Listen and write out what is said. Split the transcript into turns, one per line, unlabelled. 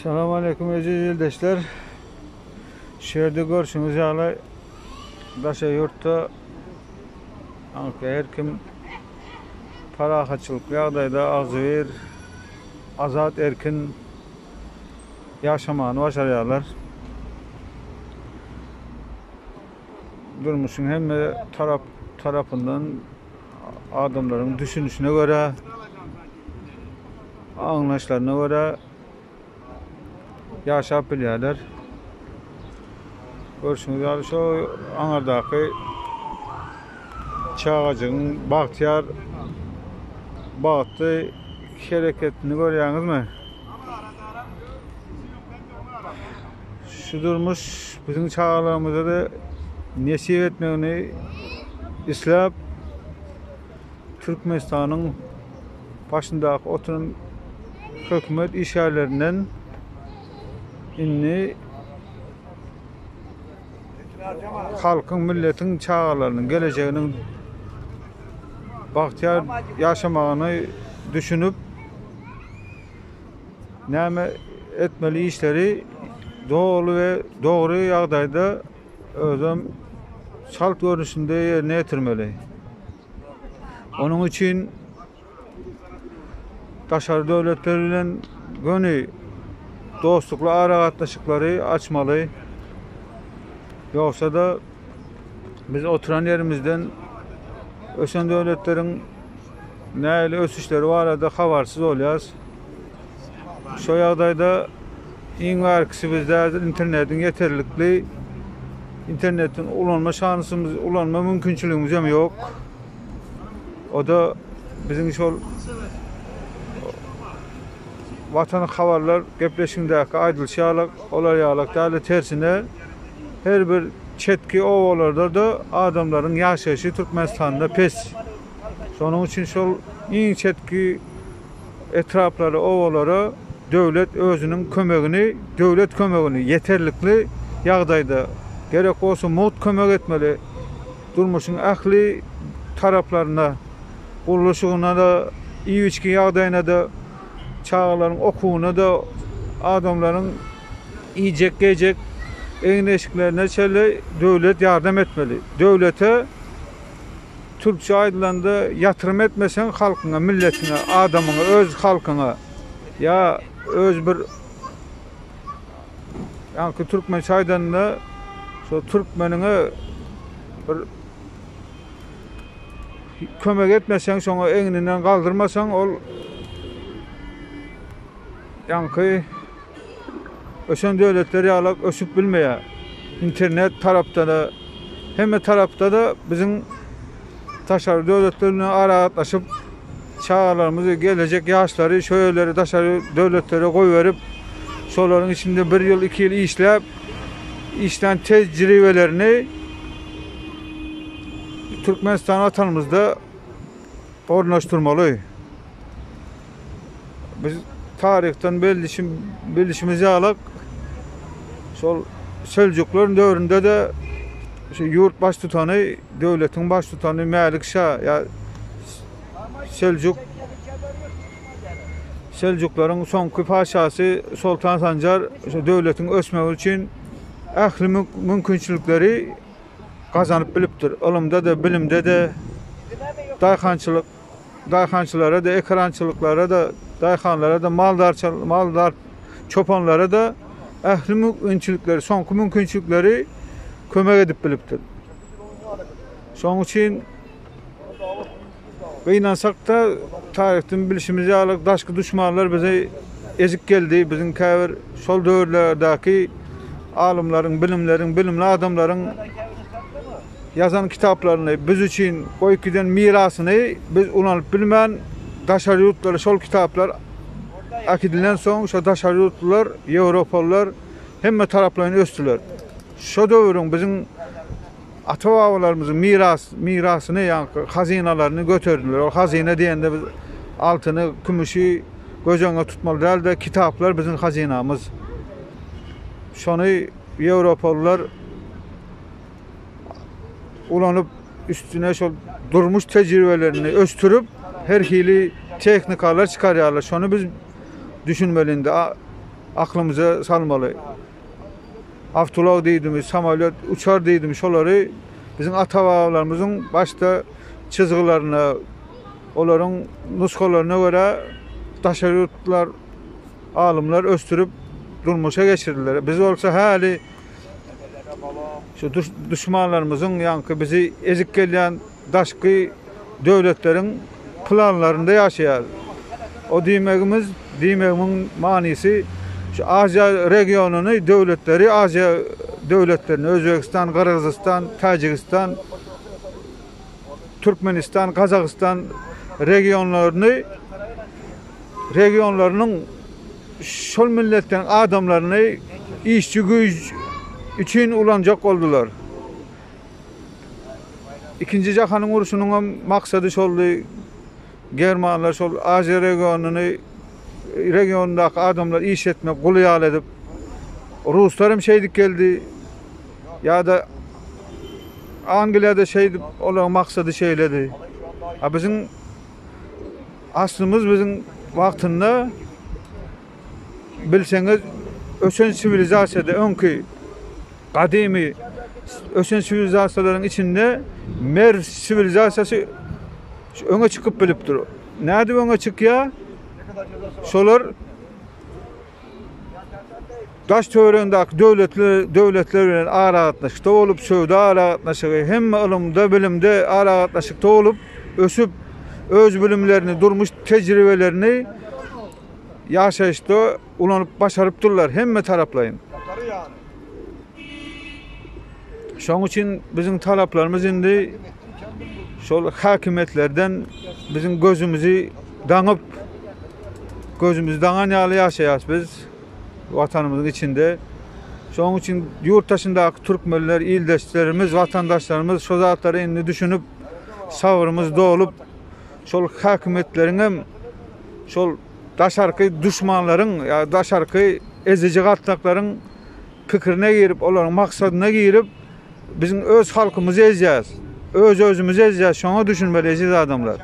Salam aleyküm eziz ildeşler. Şu ýerde görşüňiz ýaly daşary ýurtda her kim parahatçylykly ýagdaýda agzybir, azat, erkin ýaşamany başarýarlar. Durmuşyň hemme tarap tarapyndan adamlaryň düşünişine görä, aňlaşlaryna görä ýaşap bilýärler. Görşüňiz ýaly şu aňyrdaky çagajygyň bagtyýar bagtly hereketini görýäňizmi? Şu durmuş biziň çagalarymyza-da nesip etmegini isläp, Türkmenistanyň başyndaky oturan hökümet işgärlerinden indi halkyň, milletiň çagalarynyň gelejeginiň bagtyýar ýaşamagyny düşünip, näme etmeli işleri doly we dogry ýagdaýda özem çalt görnüşinde ýerine ýetirmeli. Onuň üçin daşary döwletler bilen göni dostlukly aragatnaşyklary açmaly. Ýogsa-da biz oturan ýerimizden ösen döwletleriň nähili ösüşleri barada habarsyz bolýarys. Şo ýagdaýda iň bärkisi bizde häzir internetiň ýeterlikli internetiň ulanma şansymyz, ulanma mümkinçiligimiz hem ýok. O-da biziň şol Watan habarlar gepleşigindäki aýdylyşy ýaly, olar ýaly däl-de tersine her bir çetki obalarda-da adamlaryň ýaşaýşy Türkmenistanda pes. Şonuň üçin şol iň çetki etraplara, obalara döwlet özüniň kömegini, döwlet kömegini ýeterlikli ýagdaýda, gerek bolsa mugt kömek etmeli. Durmuşyň ähli taraplaryna, gurluşygyna-da, iýip-içgi ýagdaýyna-da, çagalaryň okuwyna-da, adamlaryň iýjek-geýjek egin-eşiklerine çenli döwlet ýardam etmeli. Döwlete Türkçe aýdylanda ýatyrym etmeseň halkyňa, milletiňe, adamyňa, öz halkyňa ýa öz bir ýaňky türkmençe aýdanda şo türkmeniňe bir kömek etmeseň, şoňa egninden galdyrmasaň ol ýaňky ösen döwletler ýaly ösüp bilmeýär. Internet tarapda-da, hemme tarapda-da biziň daşary döwletler bilen aragatnaşyp, çagalarymyzy, gelejek ýaşlary şo ýerlere daşary döwletlere goýberip, şolaryň içinde bir ýyl, iki ýyl işläp, işlän tejribelerini Türkmenistan Watanymyzda ornaşdyrmaly. Biz taryhdan bilişim, bilişimiz ýaly şol Seljuklaryň döwründe de şu ýurt baştutany, döwletiň baştutany Mälik şa ýa Seljuk Seljuklaryň soňky patyşasy Soltan Sanjar şu döwletiň ösmegi üçin ähli mümkinçilikleri gazanyp bilipdir. Ylymda-da, bilimde-de, daýhançylyk daýhançylara-da, ekerançylyklara-da, daýhanlara-da, maldarça maldar çopanlara-da ähli mümkinçilikleri, soňky mümkinçilikleri kömek edip bilipdir. Şonuň üçin gynansak-da, taryhdan bilşimiz ýaly, daşky duşmanlar bize ezik geldi. Biziň käbir şol döwürlerdäki alymlaryň, bilimleriň, bilimli adamlaryň ýazan kitaplaryny, biz üçin goýup giden mirasyny biz ulanyp bilmän, daşary ýurtlara şol kitaplar äkidilen soň, şo daşary ýurtlular, ýewropalylar hemme taraplaýyn ösdüler. Şo döwrüň biziň ata-babalarymyzyň miras, mirasyny, ýaňky hazynalaryny göterdiler. Ol hazyna diýende biz altyny, kümüşi göz öňüne tutmaly däl-de, kitaplar biziň hazynamyz. Şony ýewropalylar ulanyp, üstüne şol durmuş tejribelerini ösdürip, her hili tehnikalar çykarýarlar. Şony biz düşünmeli indi. aklymyza salmaly. Awtoulag diýdimi, samolýot, uçar diýdimi, şolary biziň ata-babalarymyzyň başda çyzgylaryna, olaryň nusgalaryna görä daşary ýurtlar alymlar ösdürip durmuşa geçirdiler. Biz bolsa häli şu duşmanlarymyzyň ýaňky bizi ezip gelýän daşky döwletleriň planlarynda ýaşaýarys. O diýmegimiz, diýmegimiň manysy şu Aziýa regionyny döwletleri, Aziýa döwletlerini, Özbegistan, Gyrgyzystan, Täjigistan, Türkmenistan, Gazagystan regionlaryny regionlarynyň şol milletleriň adamlaryny işçi güýç üçin ulanjak boldular. Ikinji jahanyň urşunyň hem maksady şoldy. Germanlar şol Aziýa regionyny regionyndaky adamlar iş etmek guly ýaly edip Ruslar hem şeýdip geldi. Ýa-da Angliýada şeýdip olaryň maksady şeýledi. A biziň aslymyz biziň wagtynda bilseňiz ösen siwilizasiýada öňki gadymy ösen siwilizasiýalaryň içinde Merw siwilizasiýasy öňe çykyp bilipdir. Nädip öňe çykýar? Şolar daş töweregindäki döwletler döwletler bilen aragatnaşykda bolup, söwda aragatnaşygy, hemme ylymda, bilimde aragatnaşykda bolup, ösüp, öz bilimlerini, durmuş tejribelerini ýaşaýyşda ulanyp başarypdyrlar hemme taraplaýyn. Şonuň üçin biziň talaplarymyz indi şol häkimiýetlerden biziň gözümizi daňyp, gözümizi daňan ýaly ýaşaýarys biz watanymyzyň içinde. Şonuň üçin ýurt daşyndaky türkmenler, ildeşlerimiz, watandaşlarymyz şu zatlara indi düşünip, sabrymyz dolup, şol häkimiýetleriň hem şol daşarky duşmanlaryň ýa daşarky eziji gatlaklaryň pikirine girip, olaryň maksadyna girip, biziň öz halkymyzy ezýäs. Öz-özümizi ezýäs, şoňa düşünmeli eziz adamlar.